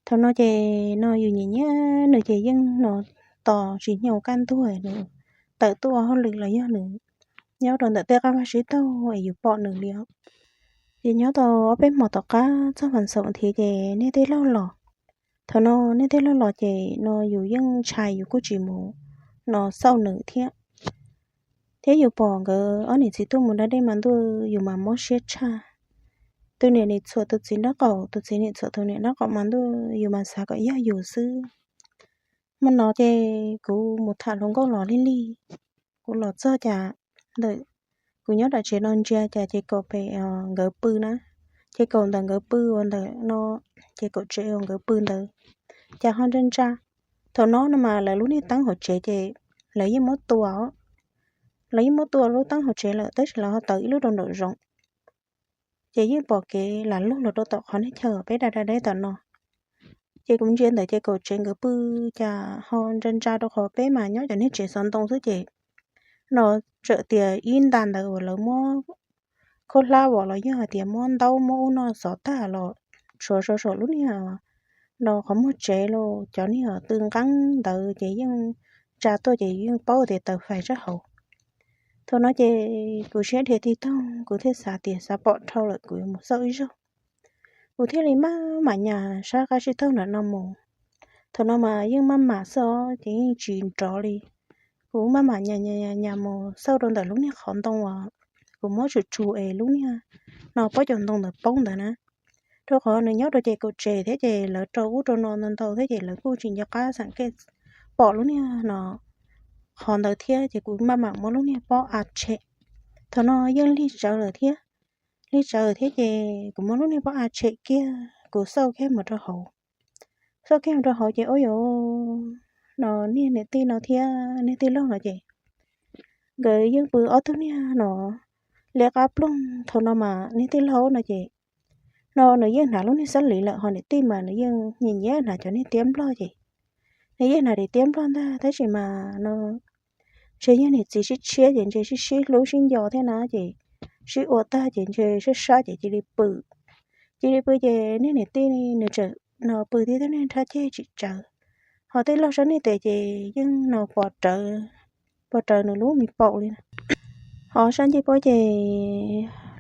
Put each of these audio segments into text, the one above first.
Thaum no ces no yus nyiam nyiam nws ces yeej no tos tsis nyob kaj ntug nws tawm tuaj ua hauj lwm los yog nws nyob rau ntawm tej qab vaj tsib taug es yus pom nws li os. Ces nyob tau ob peb hmo tom qab txog vas xaum thiab ces niag tij laug los. Thaum no niag tij laug los ces no yus yeej ntshai yus kuj tsis mus no xauj nws thiab. Thiab yus pom nkawd ob niam txiv tuaj mus da dej mas ntuj yus mas mob siab tshaj. Tus niam nim txhuam tus txiv nraub qaum, tus txiv nim txhuam tus niam nraub qaum mas ntuj yus mas xav kom yog yus xwb. Hmo no ces kuv mus tham hluas nkauj los lig lig, kuv los txog cas ntawm kuv nyob tom tsev no ntsia cas ces kaum pem nkawd pw na, ces kaum ntawm nkawd pw uas ntawm no, ces kaum tsev uas nkawd pw ntawd cas ho ntsa ntsa. Thaum no no mas lawv lub niag teeb hauv tsev ces lawv yeej muab tua, lawv yeej muab tua lub teeb hauv tsev lawm tab sis lawv ho tawm ib lub rau nraum zoov. Ces yeej pom kev lam lug los rau tom qhov niag chaw peb da da dej tom no. Ces kuv ntsia ntawd ces kaum tsev nkawd pw cas ho ntsa ntsa rau qhov peb mas nyob cov niag tsev xov ntoo xwb ces no tsawm tias ib nta ntawd uas lawv muab khaub hlab vom los yog hais tias muab ntaub muab ub no xov tag los tshuav saum lub niag no qhov muag tsev los cov niag tw nqeeb ntawd ces yeej ntsa tuaj ces yeej paub tias taws fais sab hauv. Thaum no ces kuv siab dhia tig toog kuv thiaj xav tias xav pom dhau lawm kuv yuav mus xauj ib zaug. Kuv thiaj li maj mam nyas sab qab tsib taug nram no mus. Thaum no mas yeej maj mam xauj ces yeej tsis nrov li. Kuv maj mam nyas nyas mus xauj rau ntawm lub niag qhov ntoo uas kuv muab tsuj tsuj es lub niag no pob cov ntoo ntawd poob ntawd na. Rau qhov nws nyob rau ces kaum tsev thiab ces lawv rau ub rau no ntau ntau thiab ces lawv kuj tsis nco qab xam kej pom lub niag no qhov ntawd thiab ces kuv maj mam muab lub niag pob a tshem. Thaum no yeej lig tsawv lawm thiab, lig tsawv thiab ces kuv muab lub niag pob a tshem kiag kuv xauj kiag mus rau hauv. Xauj kiag mus rau hauv ces ua yog no niag niam tij no thiab niag tij laug no ces nkawd yeej pw ob tug niag no liab qab ploog. Thaum no mas niag tij laug no ces no nws yeej hnav lub niag xab liv lawm ho niam tij mas nws yeej nyiam nyiam hnav cov niag tiab nplog ces nws yeej hnav tiab nplog ntag tab sis mas no ntshe yog niam txiv sib tshiab ces ntshe sib sib hlub sib nco thiab na ces sib ua tag ces ntshe sab sab ces cia li pw. Cia li pw ces niag niam tij nws tseem no pw thiab tej niag nrhab ceg tsis tsawv. Ho tij laug sab niag tes ces yeej no pos rawv, pos rawv nws lub me paum li na. Ho sab ncej puab ces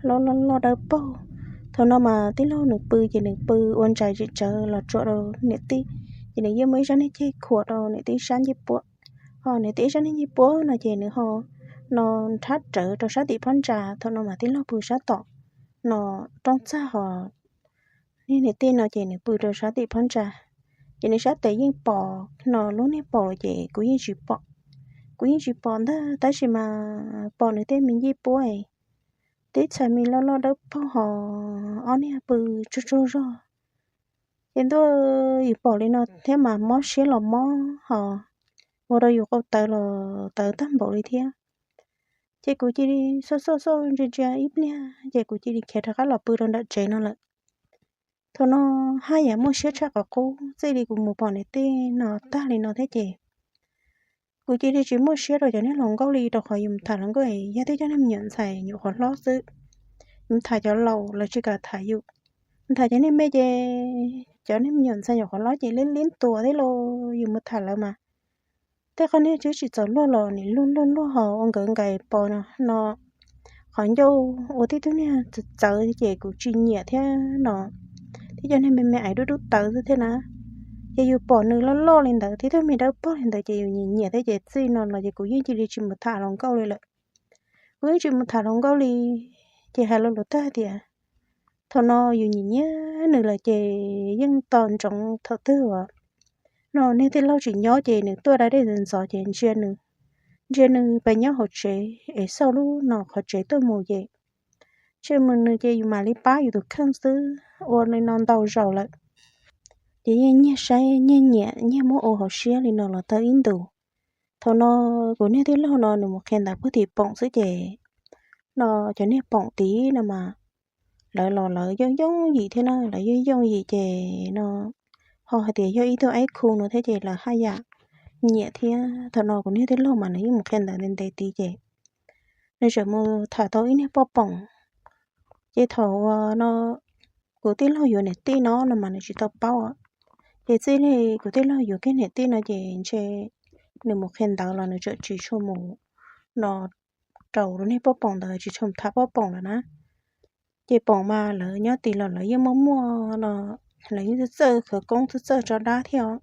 loj loj loj dawb paug. Thaum no mas tij laug nws pw ces nws pw ua ntsais tsis tsawv los tsuam rau niam tij, ces nws yeej muaj ib sab niag ceg khuam rau niam tij sab ncej puab. Ho niam tij ib sab niag ncej puab no ces nws ho no nrhab rawv rau sab tim phab ntsa. Thaum no mas tij laug pw sab tom no rooj txag ho niag niam tij no ces nws pw rau sab tim phab ntsa. Ces nws sab tes yeej pom no lub niag paum lawm ces kuv yeej tsis pom, kuv yeej tsis pom ntag tab sis mas pom nws tej me ncej puab, tib txhais me loj loj dawb paug ho ob niag pw tsuag tsuag zog. Ces ntuj, yus pom li no thiab mas mob siab los mob ho ua rau yus qau tawv los tawv tag npaum li thiab. Ces kuv cia li xauj xauj xauj ntsia ntsia ib pliag ces kuv cia li khiav rov qab los pw rau nram tsev no lawm. Thaum no haj yam muaj siab tshaj qhov qub, txij li kuv mus pom niam tij no tag li no thiab ces kuv cia li tsis muaj siab rau cov niag hluas nkauj li, rau qhov yus mus tham hluas nkauj yog twb cov niag me nyuam ntxhais nyuam qhuav hlob xwb, yus mus tham cov laus lawv tsis kam tham yus. Mus tham cov niag me ces cov niag me nyuam ntxhais nyuam qhuav hlob ces liab liab tuas thiab los yus mus tham lawv mas tej qhov niag twb tsis txaus luag los nim luag luag luag ho ua nkawd nkais pos no, qhov ncauj ua tib tug niag txawv txawv ces kuv tsis nyiam thiab no. Thiab cov niag me me aiv dub dub tawv xwb thiab na. Ces yus pom nws loj loj li ntawd thiab tib tug me dawb paug li ntawd ces yus nyiam nyiam thiab ces txij no los ces kuv yeej cia li tsis mus tham hluas nkauj li lawm. Kuv yeej tsis mus tham hluas nkauj li. Ces hais lo lus tag tias thaum no yus nyiam nyiam nws lawm ces yeej tos ntsoov thaum twg uas no niag tij laug tsis nyob ces nws tuaj da dej ntxov ntxov ces ntsia nws, ntsia nws pes nyob hauv tsev es xauj lub no qhov tsev tuaj mus ces tsis mus nws ces yus mam li pab yus tus kheej xwb. Ua li no ntau zaus lawm ces yeej nyiag saib nyiag nyiam nyiag muab ua hauv siab li no los tau ib ntus. Thaum no kuv niag tij laug no nws mus qhia ntawv puag tim poom xwb ces no cov niag poom tid no mas lawv los lawv yooj yooj yim thiab na, lawv yooj yooj yim ces no ho hais tias yog ib tug aib khu no thiab ces lawv haj yam nyiam thiab. Thaum no kuv niag tij laug mas nws yeej mus qhia ntawv ntev ntev tid ces nws tseem mus tham tau ib niag poj poom. Ces thaum no kuv tij laug yuav niam tij no no mas nws tsis tau paub, Ces txij li kuv tij laug yuav kiag niam tij no ces ntshe nws mus qhia ntawv los nws tseem tsis tshua mus no rau lub niag pob poom ntawd, tsis tshua mus tham pob poom lawm na. Ces poom mas lawv nyob tid los lawv yeej muaj muaj no, lawv yeej txawj txawj khawv koob txawj txawj tso dab thiab os.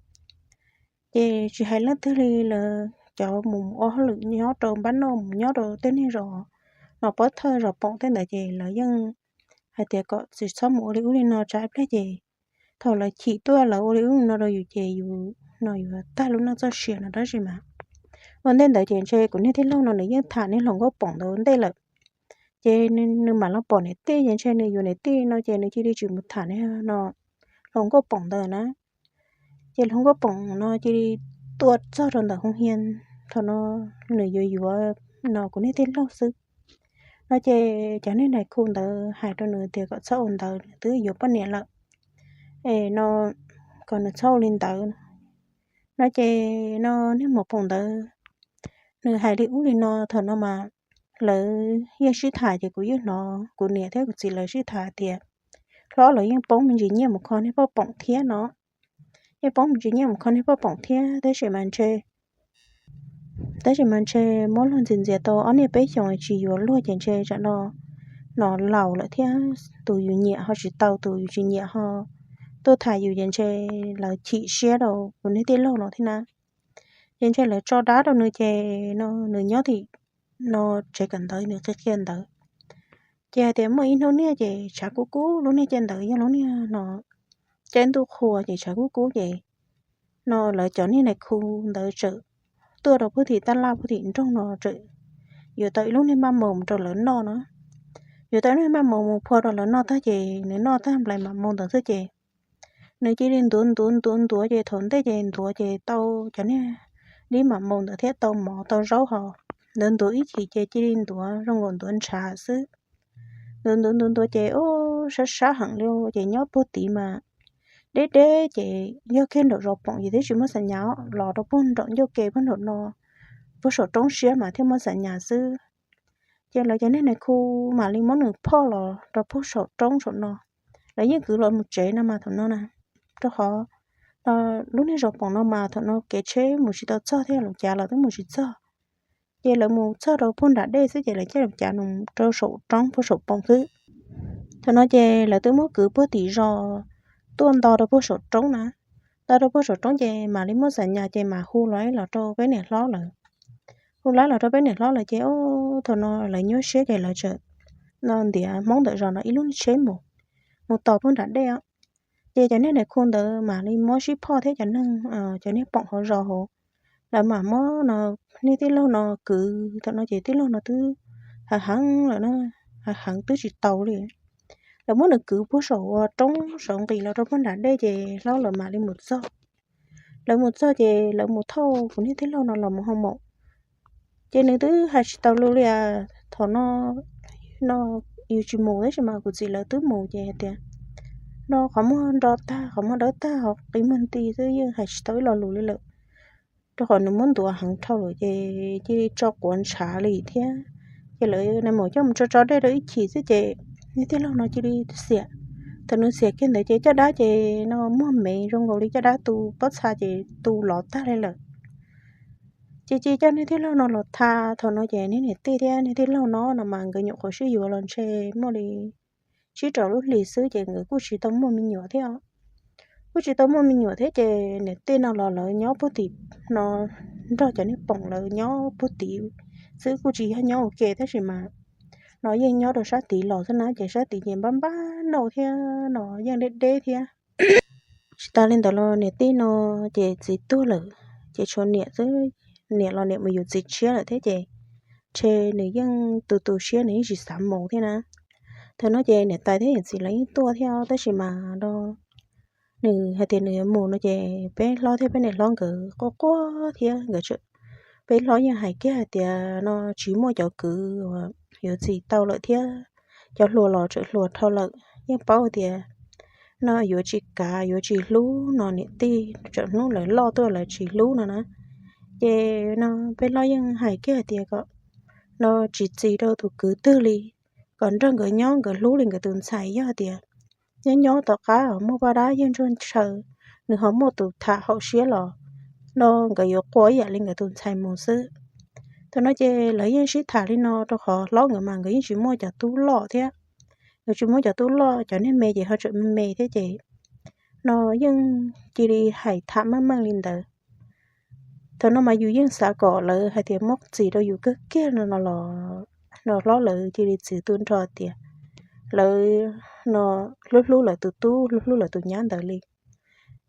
Ces tsis hais leej twg li, lawv cov mus ua hauj lwm nyob rau npab noj mus nyob rau tej niag zos no pob thawj zos poom tej ntawd ces lawv yeej hais tias kom tsis txhob mus ua li ub li no tsam ib pliag ces thaum lawv chim tuaj lawv ua li ub li no rau yus ces yus no yuav tag lub neej txoj sia no tab sis mas ua ntej ntawd ces ntshe kuv niag tij laug no nws yeej tham niag hluas nkauj poom ntawd ua ntej lawm. Ces nws mam los pom niam tij ces ntshe nws yuav niam tij no ces nws cia li tsis mus tham niag no hluas nkauj poom ntawd na. Ces hluas nkauj poom no cia li tuaj txog rau ntawm hoo hia, thaum no nws yuav yuav no kuv niag tij laug xwb no ces cov niag nais khu ntawd hais rau nws tias kom txhob ua ntawd, nws twb yuav poj niam lawm es no kom nws txhob ua li ntawd no ces no niag hluas poom ntawd nws hais li ub li no thaum no mas lawv yeej sib tham ces kuv yeej hnov kuv niam thiab kuv txiv lawv sib tham tias hlob los yeej poob me ntsis nyiaj mus kho niag pob poom thiab no, yeej poob me ntsis nyiaj mus kho niag pob poom thiab tab sis mas ntshe tab sis mas ntshe muab luag ntxias ntxias tau ob niaj peb xyoos tsis yuav luag ces ntshe tsam no no laus lawm thiab tus yus nyiam ho tsis tau, tus yus tsis nyiam ho tuaj tham yus ces ntshe lawv chim siab rau kuv niag tij laug no thiab na. Ces ntshe lawv tso dab rau nws ces no nws nyob tim no tsev kawm ntawv nws qhia qhia ntawv. Ces hais tias muaj ib hnub niag ces tshav kub kub, lub niag caij ntawd yog lub niag no caij ntuj qhua ces tshav kub kub ces no lawv cov niag nais khu ntawd txawm tuaj rau puag tim taj laj puag tim nroog no txawm yuav tau ib lub niag maj maus rau lawv noj no. Yuav tau ib lub niag maj maus mus phua rau lawv noj tag ces nws noj tag nplaim mam maus ntawd xwb ces nws cia li ntuav ntuav ntuav ntuav ces thaum ntej ces ntuav ces tau cov niag dib mam maus ntawd thiab tau mov tau zaub ho. Ntuav ntuav ib chim ces cia li ntuav zoo nkaus ntuav ntshav xwb. Ntuav ntuav ntuav ntuav ces ub sab sab heev li ces nyob puag tid mas deb deb ces yog kiag nraum zos poom ces twb tsis muaj xa nyas los rau puag nraum ncauj ke puag nraum no puag saum roob siab mas thiaj muaj xa nyas xwb. Ces lawv cov niag nais khu mam li muab nws phoj los rau puag saum roob saum no. Lawv yeej kwv los mus tsev no mas thaum no na, rau qhov lub niag zos poom no mas thaum no kev tsheb mus tsis tau txog thiab lub cav los twb mus tsis txog. Ces lawv mus txog rau puag nram dej xwb ces lawv caij lub cav mus rau saum roob puag saum poom xwb. Thaum no ces lawv twb muab kwv puag tim zos tuaj nto rau puag saum roob na. Nto rau puag saum roob ces mam li muab xa nyas ces mam hu los los rau peb niam hlob lawv. Hu los los rau peb niam hlob lawv ces thaum no lawv nyuaj siab ces lawv txawm no ntiav Hmoob ntawm zos no ib lub niag tsheb mus, mus tos puag nram dej os. Ces cov niag nais khu ntawd mam li muab sib phoj thiab cov neeg, cov niag poom hauv zos hauv, lawv mam muab no niag tij laug no kwv. Thaum no ces tij laug no twb hav heev lawm na, hav heev twb tsis tau li. Lawv muab nws kwv puag saum ua roob saum nqis los rau puag nram dej ces hlob lawv mam li mus txog. Lawv mus txog ces lawv mus thauj kuv niag tij laug no los mus hoo maum. Ces nws twb hais tsis tau lus li as, thaum no no yus tsis mus tab sis mas kuv txiv lawv twb mus ces hais tias no qhov muag nro tag qhov muag dawb tag ho qi muag nti xwb yeej hais tsis tau ib lo lus li lawm. Rau qhov nws muab ntuav heev dhau lawm ces cia li tso quav ntshav li thiab. Ces lawv nais maum coj mus tso tso dej rau ib chim xwb ces niag tij laug no cia li xiam. Thaum nws xiam kiag ntawd ces caj dab ces no muag mev zoo nkaus li caj dab tu pob txha ces tu lov tag li lawm. Ces cia coj niag tij laug no los tha. Thaum no ces niag niam tij thiab niag tij laug no no mas nkawd nyuam qhuav sib yuav los ntshe muaj li tsib rau lub hlis xwb ces nkawd kuj tsis tau muaj me nyuam thiab. Kuj tsis tau muaj me nyuam thiab ces niam tij no los lawv nyob puag tim no nrog cov niag poom lawv nyob puag tid xwb, kuj tsis yog nyob ua ke tab sis mas no yeej nyob rau sab tid los xwb na ces sab tid ces npab npab nauj thiab no yeej deb deb thiab. Tsis tas li ntawd los niam tij no ces txiv tuag lawm ces tshuav niam xwb, niam los niam mus yuav txiv tshiab lawm thiab ces ntshe nws yeej tu tu siab nws yeej tsis xav mus thiab na. Thaum no ces niam tais thiab yawm txiv lawv yeej tuaj thiab tab sis mas no nws hais tias nws yuav mus no ces peb hlob thiab peb niam hlob nkawd quaj quaj thiab nkawd, peb hlob yeej hais kiag hais tias no tsis muaj cov kwv yuav txim tau lawm thiab cov hluas los tseem hluas dhau lawm yeej paub tias no yuav tsis kav yuav tsis hlub no niam tij tseem hnub lawv loj tuaj lawv tsis hlub no na. Ces no peb hlob yeej hais kiag hais tias kom no tsis txis rau tus kwv twg li, kom nrog nkawd nyob nkawd hlub li nkawd tus ntxhais, yog tias nyob nyob tom qab muaj poj dab yawg ntsuag ntshaw nws ho muaj tus tham haum siab los no nkawd yuav qua ib yam li nkawd tus ntxhais mus xwb. Thaum no ces lawv yeej sib tham li no rau qhov hlob nkawd mas nkawd yeej tsis muaj cov tub loj thiab, nkawd tsis muaj cov tub loj, cov neeg me ces ho tseem me me thiab ces no yeej cia li hais tham meej meej li ntawd. Thaum no mas yus yeej xav kom lawv hais tias muab txis rau yus kawg kiag no los, no hlob lawv cia li txwv tu nrho tias lawv no hlub hlub lawv tus tub hlub hlub lawv tus nyab ntawd li.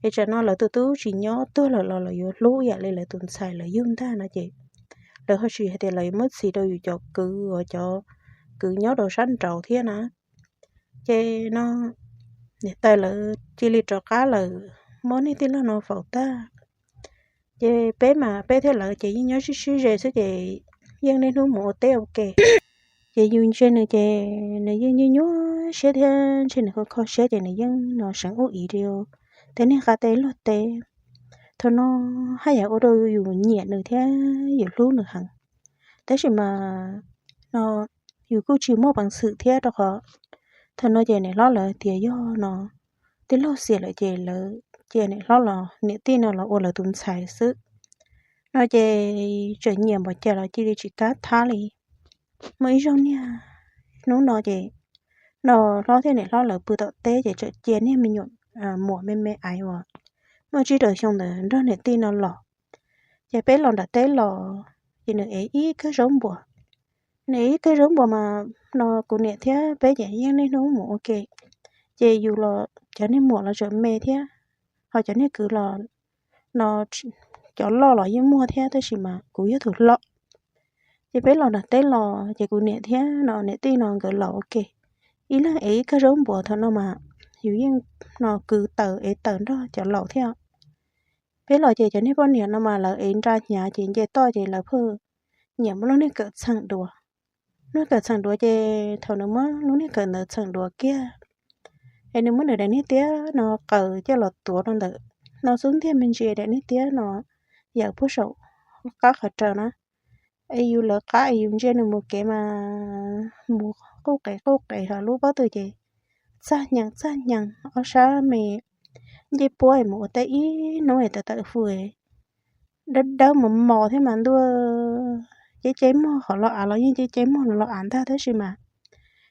Es tsam no lawv tus tub tsis nyob tuag lawm los lawv yuav hlub ib yam li lawv tus ntxhais lawv yug ntag no ces lawv ho tsis hais tias lawv muab txis rau yus cov kwv uas cov kwv nyob rau sab nraud thiab na. Ces no niam tais lawv cia li rov qab lawm, muab niag tij laug no faus tag. Ces peb mas peb thiab lawv ces yeej nyob sib sib ze xwb ces yeej niaj hnub mus ua teb ua ke. Ces yus ntsia nws ces nws yeej nyuaj nyuaj siab thiab ntshe nws kho kho siab ces nws yeej no seev ub ib ri, tej niag qab teb luag teb. Thaum no haj yam ua rau yus nyiam nws thiab yus hlub nws heev. Tab sis mas no yus kuj tsis muaj peev xwm thiab rau qhov thaum no ces niam hlob lawv tias yog no tij laug xiam lawm ces lawv cia niam hlob los niam tij no los ua lawv tus ntxhais xwb. No ces tseem nyiam npaum cas los cia li tsis kam thab li. Muaj ib zaug niag hnub no ces no hlob thiab niam hlob lawv pw tom teb ces txawm cia niag me nyuam muam me me aiv uas muaj tsib rau xyoo ntawd nrog niam tij no los. Ces peb los nram teb los, ces nws ev ib kawm zaub npuas. Nws ev ib kawm zaub npuas mas no kuv niam thiab peb ces yeej niaj hnub mus ua ke. Ces yus los cov niag muam los tseem me thiab, ho cov niag kwv los no cov loj los yeej muaj thiab tab sis mas kuv yog tus hlob. Ces peb los nram teb los ces kuv niam thiab no niam tij no nkawd los ua ke, ib leeg ev ib kawm zaub npuas. Thaum no mas yus yeej no kwv taws ev taws nrog cov laus thiab. Peb los ces cov niag poj niam no mas lawv ev nra hnyav ces nce toj ces lawv pheej nyiam muab lub niag kawm txheem duav. Lub niag kawm txheem duav ces thaum nws muab lub niag kawm ntawd txheem duav kiag es nws muab nws daim niag tiab no qaws coj los tuav rau ntawm no xub ntiag me ntsis daim niag tiab no yawm puag saum qab qhov raws na. Es yus lawv qab es yus ntsia nws mus kev mas mus quj qev quj qev ho lub pob tw ces txaj nyees txaj nyees ob sab me ncej puab es mus ua teb ib hnub es tawm tawm fws dawb dawb mos mos thiab mas ntuj, ceb ceb muag qhov los av los yeej ceb ceb muag los los av ntag tab sis mas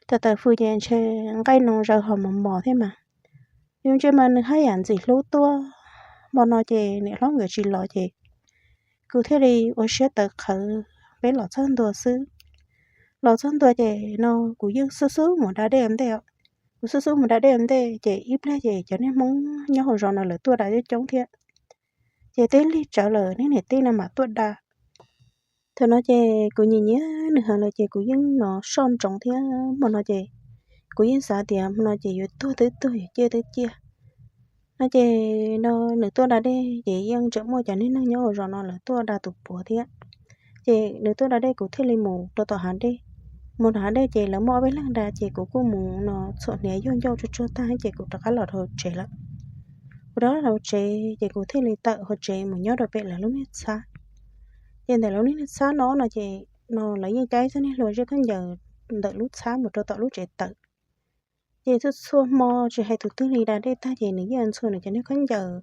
tawm tawm fws ces ntshe nqaij noo zaws ho mos mos thiab mas. Yus ntsia mas nws haj yam ntxim hlub tuaj. Hmo no ces niam hlob nkawd tsis los ces kuv thiaj li ua siab tawv qhawv, peb los txog ntua xwb. Los txog ntua ces no kuv yeej xub xub mus da dej ua ntej. Kuv xub xub mus da dej ua ntej ces ib pliag ces cov niag Hmoob nyob hauv zos no lawv tuaj da coob coob thiab. Ces twb lig tsawv lawm niag niam tij no mam tuaj da. Thaum no ces kuv nyiam nyiam nws heev lawm ces kuv yeej no soj ntsoov thiab. Hmo no ces kuv yeej xav tias hmo no ces yuav tuag twb tuag, yuav ciaj twb ciaj. No ces no nws tuaj da dej ces yeej tseem muaj cov niag neeg nyob hauv zos no lawv tuaj da tus puav thiab. Ces nws tuaj da dej kuv thiaj li mus rau tom hav dej. Mus tom hav dej ces lawv muaj ob peb leeg da ces kuv kuj mus no txhuam hniav yuag ncauj tsuag tsuag tag ces kuv rov qab los rau hauv tsev lawm. Kuv rov qab los hauv tsev ces kuv thiaj li tawm hauv tsev mus nyob rau pem lawv lub niag txhab. Ces ntawm lawv lub niag txhab no no ces no lawv yeej cab ib txoj niag hlua ziab khaub ncaws ntawm lub txhab mus rau tom lub tsev tawm. Ces txhua txhua hmo tsis hais tus twg li da dej tag ces nws yeej ntxhua nws cov niag khaub ncaws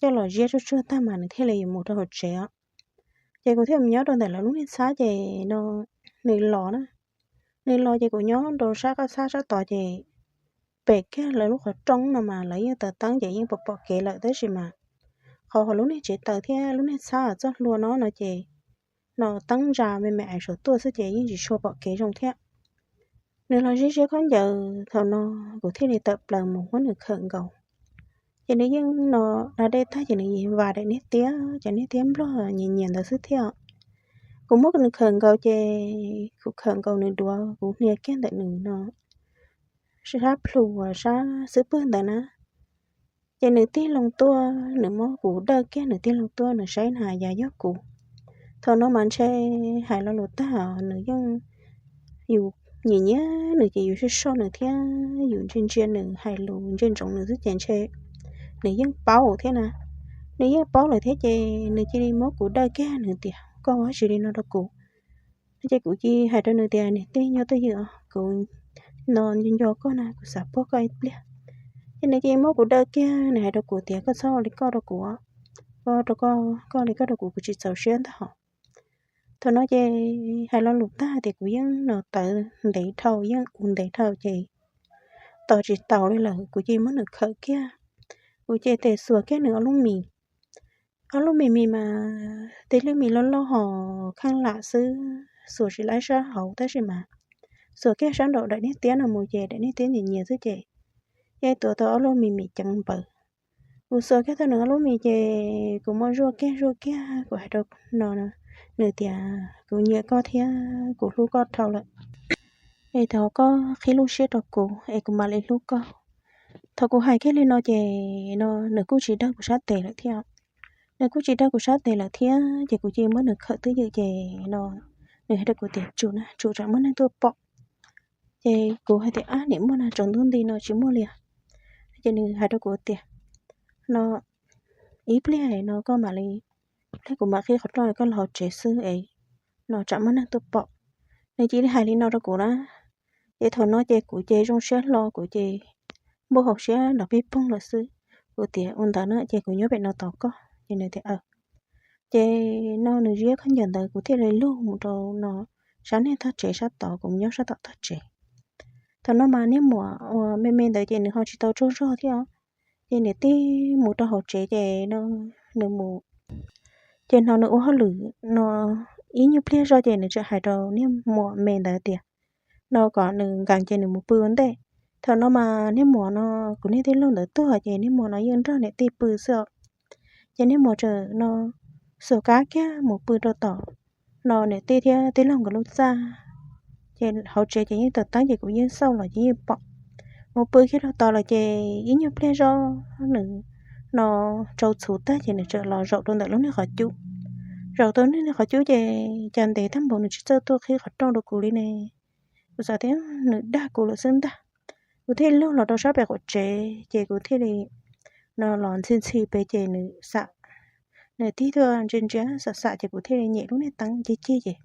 coj los ziab tsuag tsuag tag mas nws thiaj li yuav mus rau hauv tsev os. Ces kuv thiaj mus nyob rau ntawm lawv lub niag txhab ces no nws los na. Nws los ces kuv nyob rau sab qab txhab sab tod ces pem kiag lawv lub qhov rooj no mas lawv yeej taws teeb ces yeej pom pom kev lawm tab sis mas qhov hauv lub niag tsev taws thiab lub niag txhab txoj hlua no no ces no teeb ntsa me me aiv saum tuaj xwb ces yeej tsis tshua pom kev zoo thiab. Nws los ziab ziab khaub ncaws thaum no kuv thiaj li tawm plaws mus muab nws khawm nkaus. Ces nws yeej no da dej tag ces nws vas daim niag tiab, cov niag tiab nplog nyias nyias ntawd xwb thiab. Kuv muab nws khawm nkaus ces kuv khawm nkaus nws duav, kuv hnia kiag ntawm nws no sab plhu uas sab xub pwg ntawd na. Ces nws tig loo tuaj, nws muab kuv dawj kiag nws tig loo tuaj, nws saib na yog yog kuv. Thaum no mas ntshe hais lo lus tag, nws yeej, yus nyiam nyiam nws ces yus soj soj nws thiab yus ntsia ntsia nws hais lus ntsia ntsoov nws xwb ces ntshe nws yeej paub thiab na. Nws yeej paub lawm thiab ces nws cia li muab kuv dawj kiag nws tias koj ua tsis li no rau kuv. Ces kuv cia li hais rau nws tias niam tij nyob twj ywm, kuv no nco nco koj na, kuv xav puag koj ib pliag. Ces nws cia li muab kuv daw kiag, nws hais rau kuv tias koj txhob ua li koj rau kuv, koj rau koj, koj li koj rau kuv, kuv tsis txaus siab ntag hos. Thaum no ces hais lo lus tag tias kuv yeej no tawv ntev dhau, yeej ua ntev dhau ces tos tsis taus li lawm, kuv cia li muab nws khawm kiag. Kuv cia li tes xuas kiag nws ob lub mis. Ob lub mis mis mas tib lub mis loj loj hos kheej lam xwb, xuas tsis laib sab hauv tab sis mas xuas kiag sab nraum daim niag tiab no mus ces daim niag tiab nyias nyias xwb ces yeej tuav tau ob lub mis mis ceev npaws. Kuv xuas kiag tau nws ob lub mis ces kuv muab zuaj kiag zuaj kiag, kuv hais rau no, nws tias kuv nyiam koj thiab kuv hlub koj dhau lawm, es thov koj qhib lub siab rau kuv es kuv mam li hlub koj. Thaum kuv hais kiag li no ces no nws kuj tsis dawj kuv sab tes lawm thiab. Nws kuj tsis dawj kuv sab tes lawm thiab ces kuv cia li muab nws khawm twj ywm ces no nws hais rau kuv tias tsum na, tsum tsam muaj neeg tuaj pom. Ces kuv hais tias ab, niam muaj na, tsaus ntuj nti no tsis muaj li. Ces nws hais rau kuv tias no ib pliag no koj mam li, ib pliag kuv mam qhib qhov rooj koj los hauv tsev xwb es no tsam muaj neeg tuaj pom. Nws cia li hais li no rau kuv na. Ces thaum no ces kuv ces zoo siab hlo, kuv ces npuaj hauv siab nrov pij poog lawm xwb. Kuv tias ua ntawd na ces kuv nyob pem no tos koj. Ces nws tias aw. Ces no nws ziab khaub ncaws ntawd kuv thiaj li lug mus rau no sab niag tog tsev sab tod, kuv nyob sab tom tog tsev. Thaum no mas niag muam uas me me ntawd ces nws ho tsis tau tsaug zog thiab os. Ces niam tij mus rau hauv tsev ces no nws mus, ces no nws ua hauj lwm no ib nyuag pliag zog ces nws txawm hais rau niag muam me ntawd tias no kom nws nkees ces nws mus pw ua ntej. Thaum no mas niag muam no, kuv niag tij laug ntawd tuag ces niag muam no yeej nrog niam tij pw xwb os. Ces niag muam txawm no xuas kab kiag mus pw rau tom no niam tij thiab tij laug nkawd lub txaj. Ces hauv tsev ces yeej taws teeb ces kuv yeej xauj los ces yeej pom. Mus pw kiag rau tod lawm ces ib nyuag pliag zog nws no tsau txhuv tag ces nws txawm los zaum rau ntawm lub niag qhov cub. Zaum rau niag qhov cub ces cas ntev tag npaum nws tsis txawj tuaj qhib qhov rooj rau kuv li ne. Kuv xav tias nws dag kuv lawm xwb ntag. Kuv thiaj li lug los rau sab pem qaum tsev ces kuv thiaj li no los ntxhi ntxhi pem ces nws xam, nws tig tuaj ntsia ntsia xam xam ces kuv thiaj li nyem lub niag teeb cig cig ces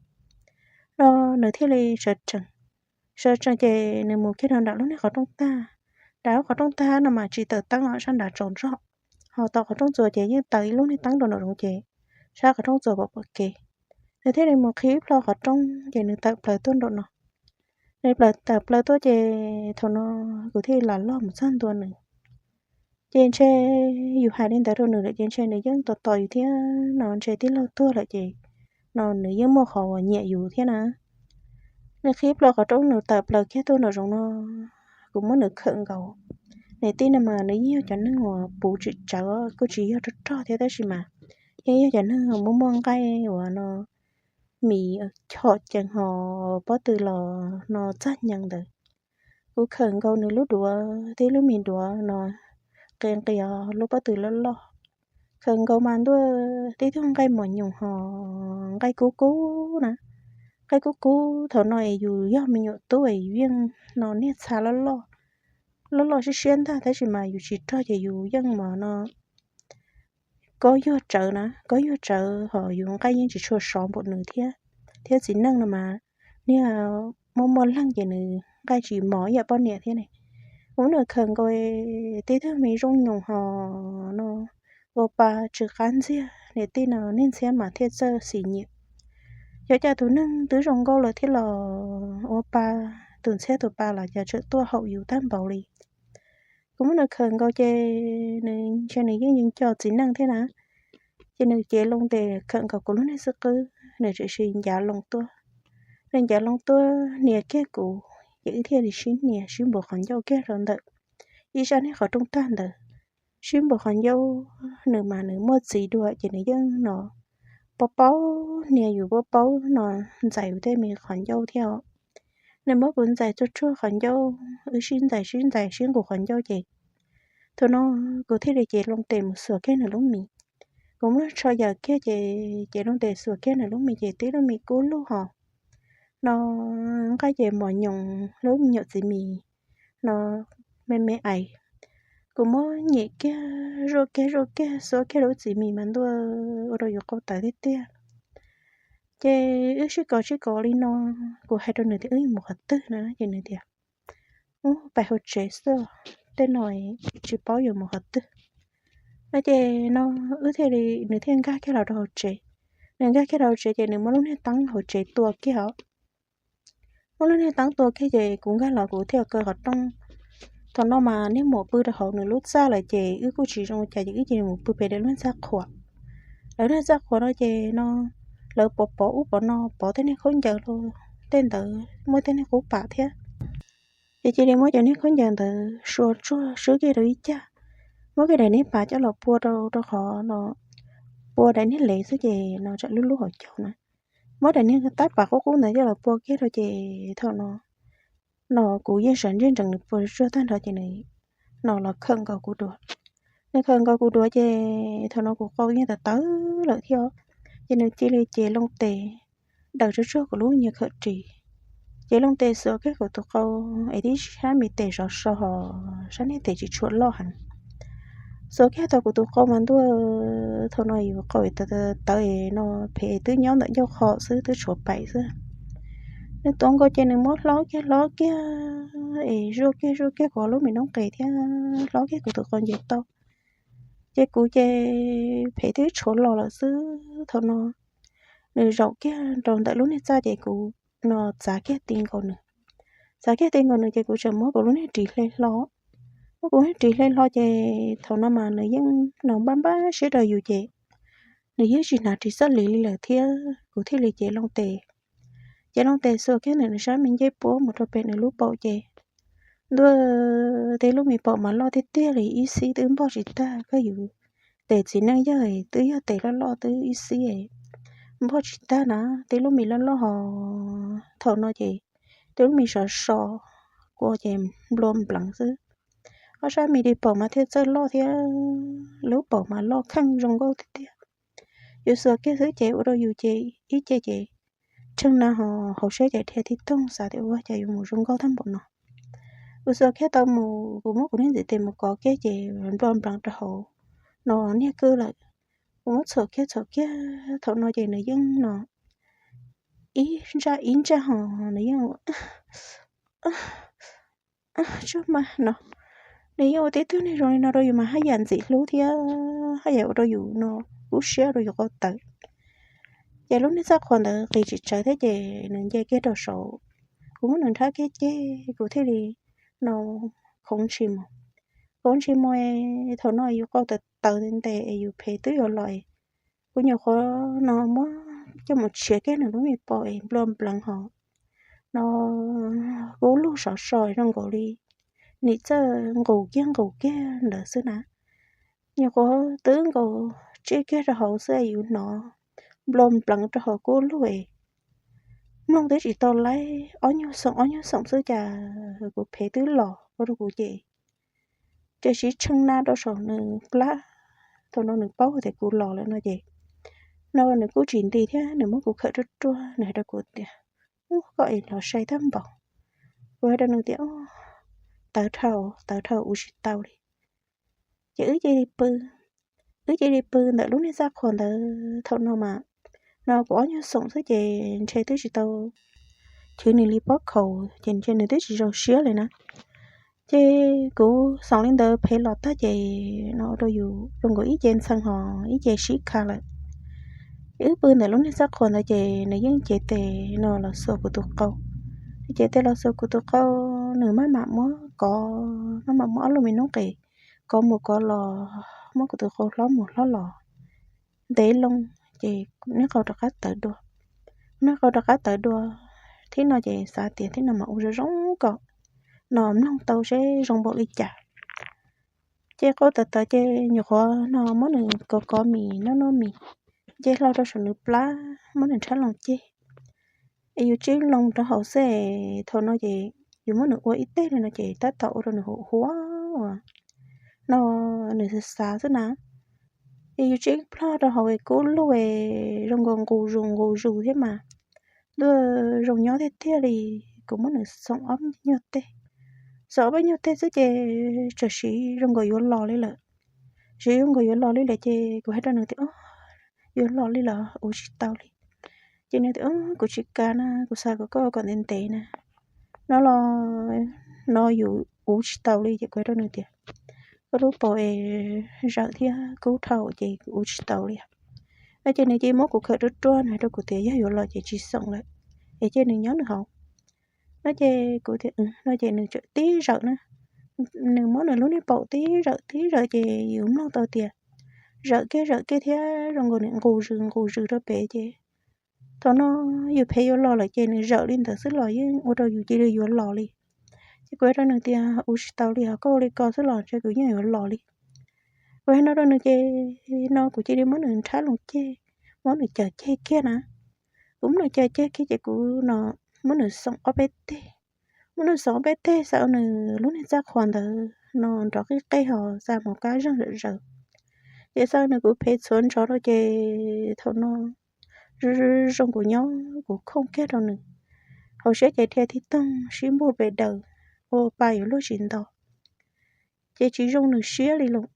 no nws thiaj li sawv tsees. Sawv tsees ces nws mus kiag rau nram lub niag qhov rooj tag. Nram lub qhov rooj tag no mas tsis taws teeb os, sab nrad tsaus zog. Ho tom qhov rooj txuas ces yeej taws ib lub niag teeb rau nraum zoov ces sab qhov rooj txuas pom pom kev. Nws thiaj li mus qhib plho qhov rooj ces nws tawm plaws tuaj nraum no. Nws plaws, tawm plaws tuaj ces thaum no kuv thiaj li lam loj mus txog ntua nws. Ces ntshe yus hais li ntawd rau nws lawm ces ntshe nws yeej tos tos yus thiab no, ntshe tij laug tuag lawm ces no nws yeej muaj qhov uas nyiam yus thiab na. Nws qhib plho qhov rooj nws tawm plaws kiag tuaj nraum zoov no, kuv muab nws khawm nkaus. Niam tij no mas nws yeej yog cov neeg uas puv tsis tsawv, kuj tsis yog rog rog thiab tab sis mas yeej yog cov neeg muaj muaj nqaij uas no mis chom cees ho pob tw los no txaj nyees ntawd. Kuv khawm nkaus nws lub duav, tib lub mis duav no qia nqia lub pob tw loj loj. Khawm nkaus mas ntuaj tib tug nqaij mos nyoos ho nqaij kub kub na. Nqaij kub kub thaum no es yus yog me nyuam tub es yus yeej no niag txha loj loj, loj loj siab siab ntag tab sis mas yus tsis rog ces yus yeej mas no kob yuag tsawv na, kob yuag tsawv ho yus nqaij yeej tsis tshua sov npaum nws thiab. Thiab txiv neej no mas niag muaj muaj leeg ces nws nqaij tsis mos ib yam poj niam thiab ne. Kuv muab nws khawm nkaus tib tug me zoo nyoos ho no ua pa tsw qab ntxiag, niam tij no niag ntxhiab mas thiaj txawj xis nyiam. Xyov cas tus neeg twb zoo nkauj lawm thiab los ua pa, tus ntxhiab tus pa los cas tseem tuaj haum yus tag npaum li. Kuv muab nws khawm nkaus ces nws ntshe nws yeej nco txiv neej thiab na. Ces nws cev loo tes khawm nkaus kuv lub niag xub qwb, nws tseem sib ncav loo tuaj. Nws ncav loo tuaj hnia kiag kuv, ces wb thiaj li sib hnia sib npuav qhov ncauj kiag rau ntawm ib sab niag qhov rooj tag ntawd. Sib npuav qhov ncauj, nws mas nws muaj txiv dua ces nws yeej no paub paub hnia yus, paub paub no ntxais yus tej me qhov ncauj thiab os. Nws muab kuv ntxais tsuag tsuag qhov ncauj, wb sib ntxais sib ntxais sib nqus qhov ncauj ces thaum no kuv thiaj li cev loo tes mus xuas kiag nws lub mis. Kuv muab tsho yawm kiag ces cev loo tes xuas kiag nws lub mis ces tib lub mis kub lug ho no nqaij ces mos nyoos lub me nyuam txiv mis no me me ais. Kuv muab nyem kiag, zuaj kiag zuaj kiag xuab kiag lub txiv mis mas ntuaj ua rau yus qau tawv tiag tiag. Ces wb sib kos sib kos li no, kuv hais rau nws tias wb yuav mus qhov twg no ces nws tias ub, pais hauv tsev xwb. tej no tsis paub yuav mus qhov twg. No ces no wb thiaj li, nws thiaj nkag kiag los rau hauv tsev. Nws nkag kiag rau hauv tsev ces nws muab lub niag teeb hauv tsev tua kiag os. Muab lub niag teeb tua kiag ces kuv nkag los kuv thiaj kaw qhov rooj. Thaum no mas niag muam pw rau hauv nws lub txaj lawm ces wb kuj tsis zoo ua cas ces wb cia li mus pw pem daim lub niag txaj qhuam. Lawv niag txaj qhuam no ces no lawv pov pov ub pov no, pov tej niag khaub ncaws los tej ntawd muaj tej niag qub pam thiab. Ces cia li muab cov niag khaub ncaws ntawd sua tsuag swb kiag rau ib cag, muab kiag daim niag pam coj los pua rau rau qhov no, pua daim niag lev xwb ces no tsam lub lub hauv caug na. Muab daim niag tab pam qub qub ntawd coj los pua kiag rau ces thaum no no kuv yeej sawv ntsej ntsees nws pua tsuag tag nrho ces nws no los khawm nkaus kuv dua. Nws khawm nkaus kuv dua ces thaum no kuv qau yeej tawv tawv lawm thiab. Ces nws cia li cev loo tes daws tsuag tsuag kuv lub nyuag khawm ris, cev loo tes xuas kiag kuv tus qau es tib sab me tes sov so hos sab niag tes tsis tshua loj heev. Xuas kiag tau kuv tus qau mas ntuj, thaum no yus qau tawv tawv no phem twb nyob ntawm ncauj qhov xwb twb tshuav paim xwb. Nws tuav nkaus ces nws muab hlob kiag hlob kiag es zuaj kiag zuaj kiag kuv lub me noob qes thiab hlob kiag kuv tus qau nce tau. Ces kuv ces phem twb tshuav los lawm xwb thaum no. Nws zaum kiag rau ntawm lub niag txaj ces kuv no txav kiag ti nkaus nws. Txav kiag ti nkaus nws ces kuv tseem muab kuv lub niag ris hle hlo. Muab kuv niag ris hle hlo ces thaum no mas nws yeej no npaj npaj siab rau yus ces nws yeej tsis hnav ris txoj lis li lawm thiab kuv thiaj li cev loo tes. Cev loo tes xuas kiag ntawm nws sab me ncej puab mus rau pem nws lub paum ces ntuj, tej lub me paum mas loj tiag tiag li ib xib twb npog tsis tag koj yus. Tes txiv neej yog twb yog tes loj loj twb ib xib npog tsis tag na, tej lub me loj loj hos thaum no ces tej lub me sov so kua ces nplua npleev xwb. Ob sab me li paum mas thiaj txawj loj thiab lub paum mas loj kheej zoo nkauj tiag tiag. Yus xuas kiag xwb ces ua rau yus ces ib ce ces tsheej na ho hauv siab ces dhia tib toog xav tias ua cas yuav mus zoo nkauj tag npaum no. Kuv xuas kiag tau mus kuv muab kuv niag ntxiv tes mus kov kiag ces nplua npleev rau hauv no niag kwj lawm. Kuv muab txhuam kiag txhuam kiag thaum no ces nws yeej no ib ntsaj ib ntsaj ho nws yeej tsuag ma no. Nws yeej ua tib tug niag zoo li no rau yus mas haj yam ntxim hlub thiab haj yam ua rau yus no kub siab rau yus qau tawv. Ces lub niag txaj qhuas ntawd qis tsis tsawv thiab ces nws nce kiag rau saud. Kuv muab nws nrhab kiag ceg kuv thiaj li no khoov ntshis mus. Khoov ntshis mus thaum no yus qau tawv tawv ntev es yus phem twb yuav los. Kuv nyuam qhuav no muab coj mus tshiav kiag nws lub me paum es nplua npleev hos no kub lug sov so zoo nkaus li nim txawj nqus kiag nqus kiag ntawd xwb na. Nyuam qhuav twb nkaus tsij kiag rau hauv xwb yus hnov nplua npleev rau hauv kub lug es mloog twb tsis tau laib ob nyuag xoom ob nyuag xoom xwb cas kuv phem twb los ua rau kuv ces tiam sis tsheej na rau saum nws plab. Thaum no nws paub tias kuv los lawm no ces no nws kuj tsis nti thiab nws muab kuv khawm ruaj ruaj nws hais rau kuv tias ub koj es los sai tag npaum. Kuv hais rau nws tias tawv dhau tawv dhau ua tsis tau li. Ces wb cia li pw, wb cia li pw ntawm lub niag txaj qhuas ntawd thaum no mas no kuv ob nyuag xoom xwb ces ntshe twb tsis tau chwv nws li pob khaus ces ntshe nws twb tsis zoo siab li na. Ces kuv xoom li ntawd phem los tag ces no rau yus zoo nkaus ib ce ntxhee hos ib ce sib kha lawm. Ces wb pw ntawm lub niag txaj qhuas ntawd ces nws yeej cev tes no los xuas kuv tus qau. Nws cev tes los xuas kuv tus qau, nws maj mam muab kov, maj mam muab ob lub me noob qes kov mus kov los, muab kuv tus qau hlob mus hlob los ntev loo. Ces niag qau rov qab tawv dua, niag qau rov qab tawv dua, thiab no ces xav tias thiab no mas ua zoo zoo kom no mloog tau seb zoo npaum li cas. Ces qau tawv tawv ces nyuam qhuav no muab nws kov kov mis noj noj mis, nce hlo rau saum nws plab muab nws nrhab loo ceg es yus tsib loo rau hauv xwb. Thaum no ces yus muab nws ua ib teg li no ces tab tom ua rau nws huv huav no nws xav xav xwb na. Es yus tsib plho rau hauv es kub lug es zoo nkaus nqus zus nqus zus thiab mas ntuj zoo nyob tiag tiag li. Kuv muab nws xoom ob nyuag teg, xoom ob nyuag teg xwb ces tsam siv zoo nkaus yuav los li lawm. Siv zoo nkaus yuav los li lawm ces kuv hais rau nws tias yuav los li los ua tsis tau li. Ces nws tias kuv tsis kam na, kuv xav kom koj ua kom ntev ntev na. No los no yus uv tsis tau li. Ces kuv hais rau nws tias, koj lub paum es zawm thiab kub dhau ces kuv uv tsis tau li. No ces nws cia li muab kuv khawm ruaj ruaj na rau kuv tias yog yuav los ces tsis xoom lawm, es cia nws nyob nws hauv. No ces kuv tias, no ces nws txawm tib zawm na, nws muab nws lub niag paum tib zawm tib zawm ces yus mloog tau tias zawm kiag zawm kiag thiab zoo nkaus nws nqus zws nqus zws rau pem ces thaum no yus phem yuav los lawm ces nws zawm li ntawd xwb los yeej ua rau yus cia li yuav los li. Ces kuv hais rau nws tias, uv tsis tau li os, koj ua li ko xwb los ntshe kuv yeej yuav los li. Kuv hais no rau nws ces no kuv cia li muab nws nrhab loo ceg, muab nws cawm ceg kiag na. Kuv muab nws cawm ceg kiag ces kuv no muab nws xoom ob peb teg. Muab nws xoom ob peb teg xa ua nws lub niag txaj qhua ntawd no nrov qij qej ho xa mus kab zeeg zawm zaws. Ces xa nws kuv phem txhuav ntshov rau ces thaum no zoo kuv nyob kuv khooj kiag rau nws, hauv siab ces dhia tib toog sib npuj pes daws ua pa yuav luag tsis nto. Ces tsis zoo nws siab li los,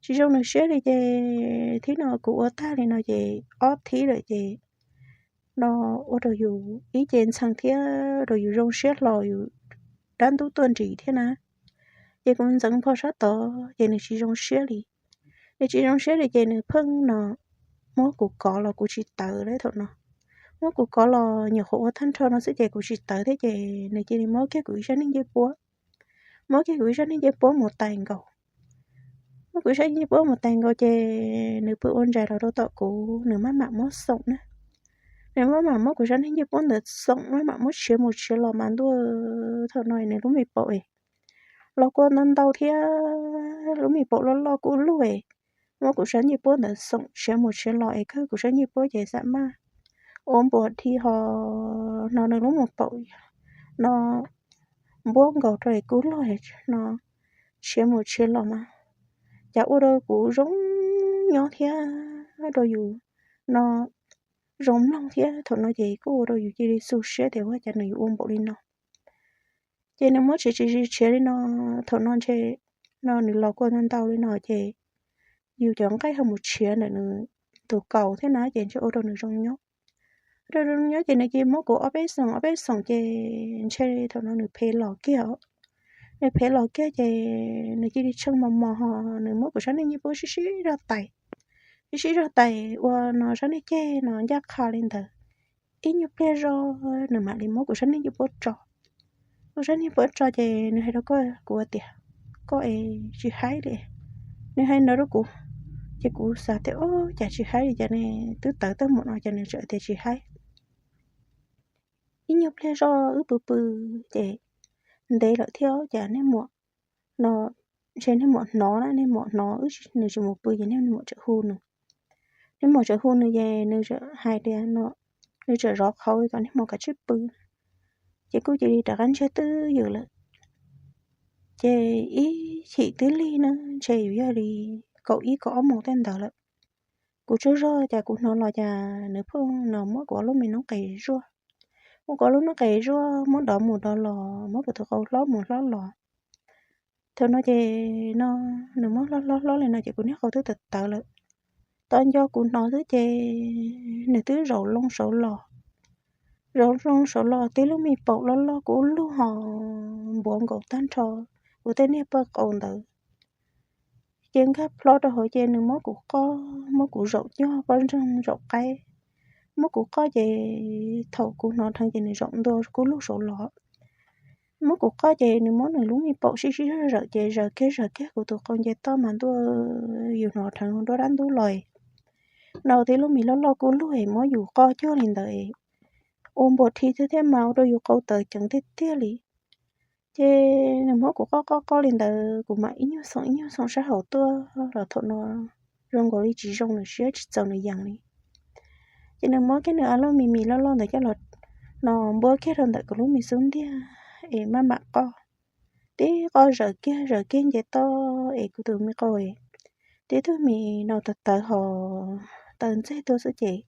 tsis zoo nws siab li ces thib no kuv ua tag li no ces ob thib lawm ces no ua rau yus ib ce ntxhee thiab rau yus zoo siab hlo yus dab ntub tuaj nrim thiab na. Ces kuv ntxeev npho sab tod ces nws tsis zoo siab li. Nws tsis zoo siab li ces nws pheej no muab kuv kov los kuv tsis tawv li thaum no. Muab kuv kov los nyuam qhuav ua tag nrho no xwb ces kuv tsis tawv thiab ces nws cia li muab kiag kuv ib sab niag ncej puab, muab kiag kuv ib sab niag ncej puab mus tais nkaus. Muab kuv ib sab niag ncej puab mus tais nkaus ces nws pw ua ntsais los rau tom kuv, nws maj mam muab xoom na. Nws maj mam muab kuv sab niag ncej puab ntawd xoom, maj mam muab tshiav mus tshiav los mas ntuj, thaum no nws lub me paum es los kua ntau ntau thiab lub me paum loj loj kub lug es muab kuv sab ncej puab ntawd xoom tshiav mus tshiav los es kawg kuv sab ncej puab ces xam maj ua npuas dhi ho no nws lub me paum no npuab nkaus rau es kub lug no tshiav mus tshiav los mas cas ua rau kuv zoo nyob thiab rau yus no zoo mloog thiab thaum no ces kuj ua rau yus cia li xu siab tias ua cas nws yuav ua npaum li no. Ces nws muab tshiav tshiav tshiav li no, thaum no ntshe no nws los kua ntau ntau li no ces yus cov nqaij ho mus tshiav ntawm nws tus kaus thiab na ces ntshe ua rau nws zoo nyob. Ua rau zoo nyob ces nws cia li muab kuv ob peb xoom ob peb xoom ces ntshe thaum no nws phem los kiag os. Nws phem los kiag ces nws cia li tsheej mos mos ho nws muab kuv sab niag ncej puab sib sib zog tais, sib sib zog tais ua no sab niag ceg no ncaj qha li ntawd. Ib nyuag pliag zog nws mam li muab kuv sab niag ncej puab tso. Kuv sab niag ncej puab tso ces nws hais rau kuv tias, koj es tsis haib li. Nws hais no rau kuv ces kuv xav tias o, cas tsis haib li, cas nws twb tawv tag npaum no cas nws tseem tias tsis haib. Ib nyuag pliag zog wb pw pw ces ntev lawm thiab cas niag muam no, ntshe niag muam hnov na, niag muam hnov wb, nws tsis mus pw ces niag muam tseem hu nws. Niag muam tseem hu nws ces nws tseem hais tias no, nws tseem zov qhauv kom niag muam kav tsij pw. Ces kuj cia li rov qab ntsiag twj ywm lawm. Ces ib chim twb lig na, ntshe yuav yog li kaum ib kaum ob moos tej ntawd lawm. Kuv tsaug zog cas kuv hnov los cas nws pheej no muab kuv ob lub me noob qes zuaj, muab kuv ob lub noob qes zuaj muab dov mus dov los, muab kuv tus qau hlob mus hlob los. Thaum no ces no nws muab hlob hlob hlob li no ces kuv niag qau twb tawv tawv lawm. Tos nco kuv hnov xwb ces nws twb zaum loo saud los, zaum loo saud los tib lub me paum loj loj kub lug ho npuav nkaus tag nrho kuv tej niag pawg qau ntawd. Ces nkag plho rau hauv ces nws muab kuv qoj, muab kuv zaum cog pob ntseg zaum qaib, muab kuv qoj ces thaum kuv hnov dheev ces nws zaum ntua kub lug saud los. Muab kuv qoj ces nws muab nws lub me paum sib sib zawm ces zaws kiag zaws kiag kuv tus qau nce toj mas ntuj, yus hnov dheev nruab dab ntub los. No tib lub me loj loj kub lug es muab yus qoj cuag li ntawd, ua npuas dhi thiab thiab mas ua rau yus qau tawv ceev tiag tiag li. Ces nws muab kuv qoj qoj qoj li ntawd kuv mam ib nyuag xoom ib nyuag xoom sab hauv tuaj los thaum no zoo nkaus li tsis zoo nws siab tsis txaus nws yees li. Ces nws muab kiag nws ob lub me mis loj loj ntawd coj los no npuab kiag rau ntawm kuv lub me xub ntiag es maj mam qoj. Tib qoj zaws kiag zaws kiag nce toj es kuv tus me qau, tib tug mis no tawv tawv ho tawv ntxeg tuaj xwb ces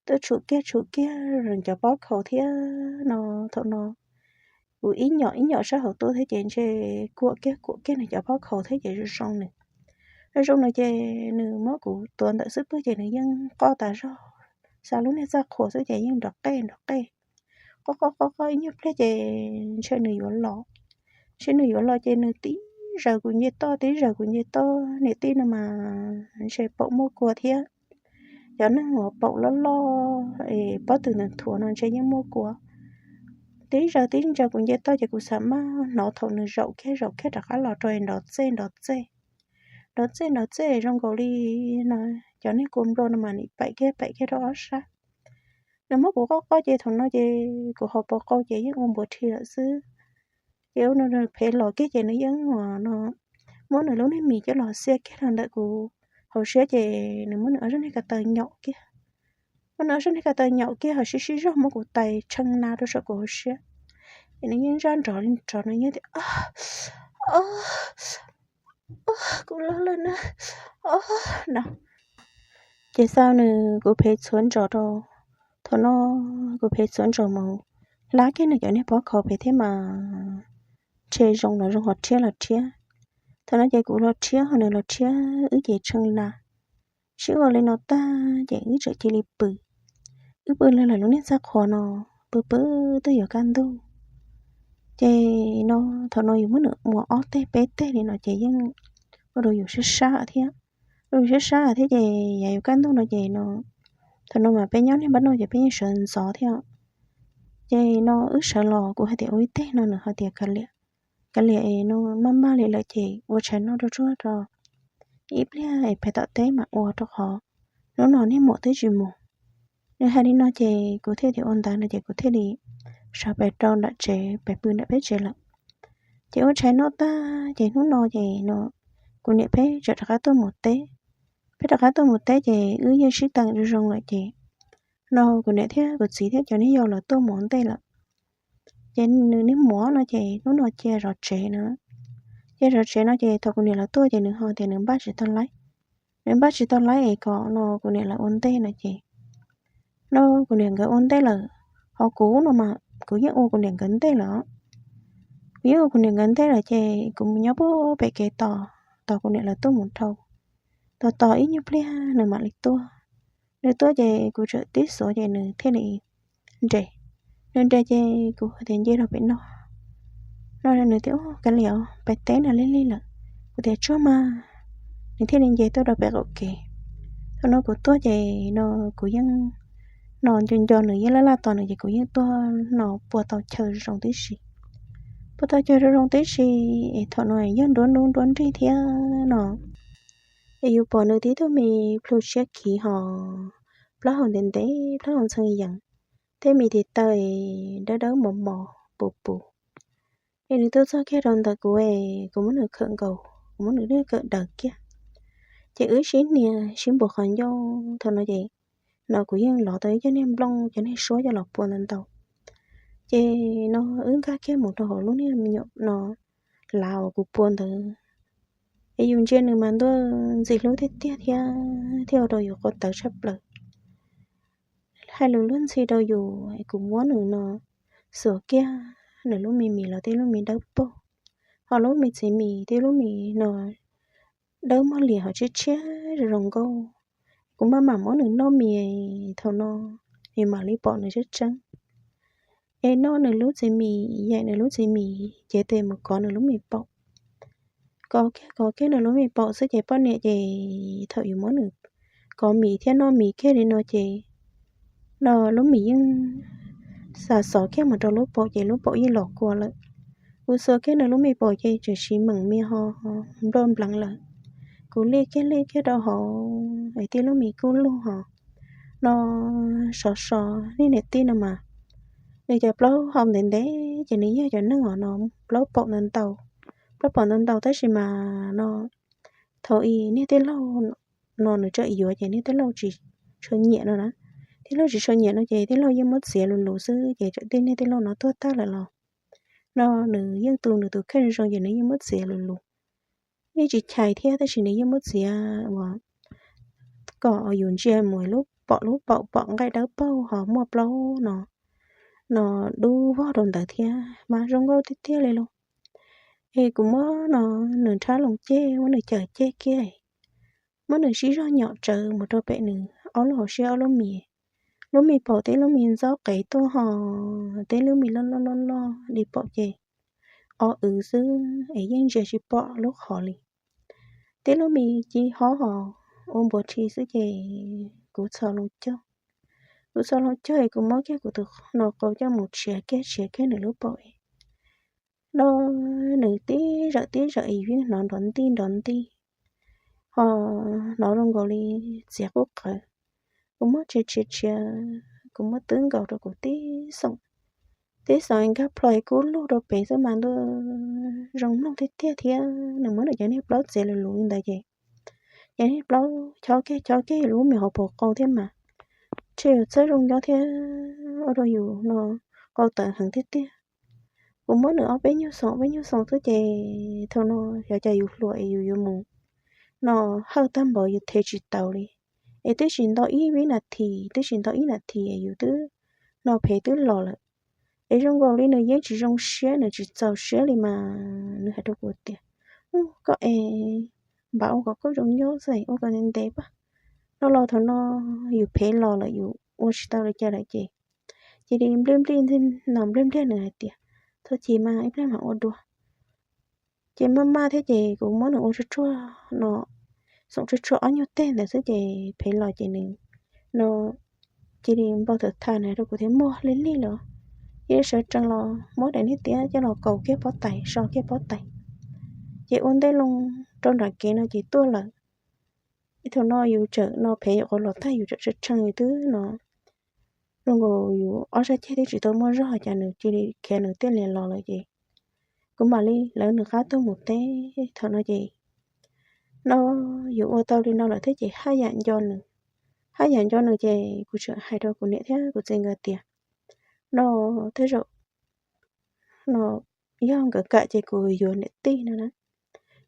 twb tshum kiag tshum kiag cov pob khaus thiab no. Thaum no kuv ib nyom ib nyom sab hauv tuaj thiab ces ntshe kuam kiag kuam kiag nws cov pob khaus thiab ces zoo zoo nws. Zoo zoo nws ces nws muab kuv tuav ntawm xub pwg ces nws yeej qoj tas zog, xa lub niag txaj qhua xwb ces yeej nrov qej nrov qej. Qoj qoj qoj qoj ib nyuag pliag ces ntshe nws yuav los. Ntshe nws yuav los ces nws tib zaws kuv nce toj, tib zaws kuv nce toj. Niam tij no mas ntshe paum muaj kua thiab. Cov neeg uas paum loj loj es pob tw ntawm thuav no ntshe yeej muaj kua. Tib zaws tib zaws kuv nce toj ces kuv xav mas hnov thaum nws zaum kiag zaum kiag rov qab los rau nrov txej nrov txej, nrov txej nrov txej zoo nkaus li no. Cov neeg kua nplua no mas nim paim kiag paim kiag rau ob sab. Nws muab kuv qoj qoj ces thaum no ces kuv hauv paus qau ces yeej ua npuas rhi lawm xwb. Ces ua nws phem los kiag ces nws yeej ua no, muab nws lub niag mis coj los xiab kiag los ntawm kuv hauv siab ces nws muab nws ob zaj niag ko taw nyaum kiag. Muab nws ob zaj niag ko taw nyaum kiag ho sib sib zog muab kuv tais tshee na rau saum kuv hauv siab. Ces nws yeej ntsaj nrov li nrov, nws yeej tias, o, kuv loj lawm na, o, no. Ces xav nws kuv phem txhuav ntsos rau, thaum no kuv phem txhuav ntsos mus hlab kiag nws cov niag pob kho phem thiab mas ntshe zoo los zoo ho rhiab los rhiab. Thaum no ces kuv los rhiab ho nws los rhiab, wb ces tshee na. Sib ua li no tag ces wb txawm cia li pw. Wb pw lawm lawm lub niag txaj qhua no, pw pw twb yuav kaj ntug. Ces no thaum no yus muab nws muas ob teg peb teg li no ces yeej ua rau yus sab sab thiab. Ua rau yus sab sab thiab ces yav yuav kaj ntug no ces no, thaum no mas peb nyob niag npab no ces peb yeej sawv ntxov thiab. Ces no wb sawv los kuv hais tias ua ib teg no nws ho tias, kav liam es no maj maj li lawm ces ua tshais noj rau tsuag rau ib pliag es pem tom teb mam ua rau qhov hnub no niag muam twb tsis mus. Nws hais li no ces kuv thiaj tias ua ntawd no ces kuv thiaj li sawv pem rau nram tsev pem pw nram peb tsev lawm. Ces ua tshais noj tag ces hnub no ces no kuv niam peb txawm rov qab tuaj mus teb. Peb rov qab tuaj mus teb ces wb yeej sib teem zoo zoo lawm ces no kuv niam thiab kuv txiv thiab cov niag yau lawv tuaj mus ua ntej lawm. Ces nws niag muam no ces hnub no cia zov tsev no. Cia zov tsev no ces thaum kuv niam lawv tuaj ces nws ho tias nws npaj tsis tau laib. Nws npaj tsis tau laib es kom no kuv niam lawv ua ntej no ces no kuv niam nkawd ua ntej lawm. Ho kuv no mas kuv yeej ua kuv niam nkawd ntej lawm. Kuv yeej ua kuv niam nkawd ntej lawm ces kuv mus nyob pem kev tos, tos kuv niam lawv tuaj mus dhau. Tos tos ib nyuag pliag nws mam li tuaj. Nws tuaj ces kuv txawm tib xuav ces nws thiaj li nres. Nws nres ces kuv tias nce rau pem no. No nws tias ub, kav liam, pem teb no lig lig lawm. Kuv tias tsuag mas. Nws thiaj li nce tuaj rau pem qaum kev. Thaum no kuv tuaj ces no kuv yeej no nco nco nws yeej laj laj tos nws ces kuv yeej tuaj no pua tau chaw zoo tib si. Pua tau chaw zoo zoo tib si es thaum no yog nruab hnub nruab nrig thiab no es yus pom nws tib tug me plhu tshiab khiv ho plaub hau ntev ntev, plaub hau ntxhee yees, tej me tis taw dawb dawb mos mos pus pus. Es nws tuaj txog kiag rau ntawm kuv es kuv muab nws khawm nkaus, kuv muab nws lub kawm daws kiag. Ces wb sib hnia sib npuas qhov ncauj. Thaum no ces no kuv yeej lov tau ib co niag nplooj cov niag suab coj los pua ntau ntau. Ces no wb nkag kiag mus rau hauv lub niag me nyuam no lav uas kuv pua ntawd. Es yus ntsia nws mas ntuj ntxim hlub tiag tiag thiab thiaj ua rau yus quav tawv tshaj plaws. Hais lus luag ntxhi rau yus es kuv muab nws no xuas kiag nws lub me mis los tej lub me dawb paug, ho lub me txiv mis tej lub mis no dawb muag lias ho tshiab tshiab zoo zoo nkauj. Kuv maj mam muab nws noj mis, thaum no nws mam li pom nws tseeb tseeb. Es noj nws lub txiv mis, yaim nws lub txiv mis, cev tes mus kov nws lub me paum. Kov kiag kov kiag nws lub me paum xwb ces poj niam ces thaum yus muab nws kov mis thiab noj mis kiag li no ces no lub mis yeej xa xov kiag mus rau lub paum ces lub paum yeej los kua lawm. Kuv xuas kiag nws lub me paum ces tseem siv meem me ho nplua npleev lawm. Kuv liaj kiag liaj kiag rau hauv es tej lub mis kuj lug ho no sov sov. Niag niam tij no mas nws cov plaub hau ntev ntev ces nws yog cov neeg hom no plaub paum ntau ntau, plaub paum ntau ntau tab sis mas no thaum ub niag tij laug no nws tseem yuav ces niag tij laug tsis tshua nyiam no na. Tij laug tsis tshua nyiam no ces tij laug yeej muab txiav lus lus xwb ces txawm tej niag tij laug no tuag tag lawm los no nws yeej tu nws tus kheej zoo zoo ces nws yeej muab txiav lus lus. Yeej tsis chais thiab tab sis nws yeej muab txiav uas kom yus ntsia mus lub pom lub paum pom nqaij dawb paug ho muaj plaub no no dub vog rau ntawd thiab mas zoo nkauj tiag tiag li lauj. Es kuv muab no nws nrhab loo ceg, muab nws cawm ceg kiag, muab nws sib zog nyom tsawv mus rau pem nws ob lub hauv siab ob lub mis, lub me paum tej lub me ntxob qev tuaj ho tej lub me loj loj loj loj li paum ces qau wv xwb es yeej ntsia tsis pom lub qhov li. Tib lub me ci hob hos ua npuas rhi xwb ces kuv txhos loo cog. Kuv txhos loo cog es kuv muab kiag kuv tus no qau coj mus tshiav kiag tshiav kiag nws lub paum no, nws tib zawm tib zawm es yus yeej hnov nrov ntij nrov ntij. Ho hnov zoo nkaus li txiav qub qawv. Kuv muab tshiav tshiav tshiav, kuv muab twb nkaus rau kuv tib xoom, tib xoom nkag plho kub lug rau pem xwb mas ntuj, zoo mloog tiag tiag thiab nws muab nws cov niag plaub txiav lus lus li ntawd ces cov niag plaub chob kiag chob kiag lub me hauv paus qau thiab mas, tsheb yuav txhawj zoo nyob thiab ua rau yus no qau tawv heev tiag tiag. Kuv muab nws ob peb nyuag xoom peb nyuag xoom xwb ces thaum no xyov cas yus hluas es yus yuav mus no hawj tag npaum yus thev tsis taus li. Es twb tsis nto ib vib nas this, twb tsis nto ib nas this es yus twb no phev twb los lawm. Es zoo nkaus li nws yeej tsis zoo siab, nws tsis txaus siab li mas nws hais rau kuv tias, Koj es npam ua kom koj zoo nyob xwb, ua kom ntev ntev pab no los thaum no yus phev los lawm yus ua tsis tau li cas lawm ces cia li nplij nplij no nplij nplij nws hais tias, Txhob chim mas ib pliag mam ua dua. Ces maj maj thiab ces kuv muab nws ua tsuag tsuag no, xoom tsuag tsuag ob nyuag teg ntawd xwb ces phev los ces nws no cia li npau taws tha nws rau kuv thiab muag li lig los, cia li sawv tsees los muab daim niag tiab coj los kaus kiag pob tais, so kiag pob tais, ces ua ntej loo rau nram kev no ces tuaj lawm. Thaum no yus tseem no phev yuav qhuav los tag yus tseem tshee tshee yus twb no zoo nkaus yus ob sab ceg twb tsis tau muaj zog cas nws cia li khiav nws tiaj li los lawm ces kuv mam li lawv nws qab tuaj mus teb. Thaum no ces no yus ua tau li no lawm thiab ces haj yam nco nws, haj yam nco nws ces kuv tseem hais rau kuv niam thiab kuv txiv nkawd tias, No tej zaum no yog nkawd kam ces kuv yuav niam tij no na.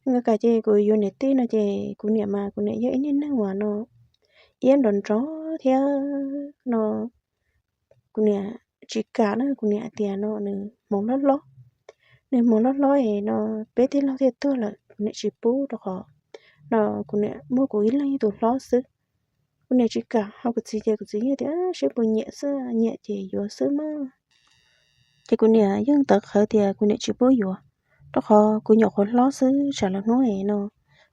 Nkawd kam ces kuv yuav niam tij no ces kuv niam mas kuv niam yog ib niag neeg uas no iab nrov nrov thiab no kuv niam tsis kam na, kuv niam hais tias no nws hmoov hlob hlob, nws hmoov hlob hlob es no peb tij laug thiaj tuag lawm kuv niam tsis pub rau qhov no kuv niam muaj kuv ib leeg ib tus hlob xwb. Kuv niam tsis kam, ho kuv txiv ces kuv txiv yeej tias seb puas nyiam xwb, nyiam ces yuav xwb mas. Ces kuv niam yeej tawv qhawv tias kuv niam tsis pub yuav, rau qhov kuv nyuam qhuav hlob xwb, tsam lwm hnub no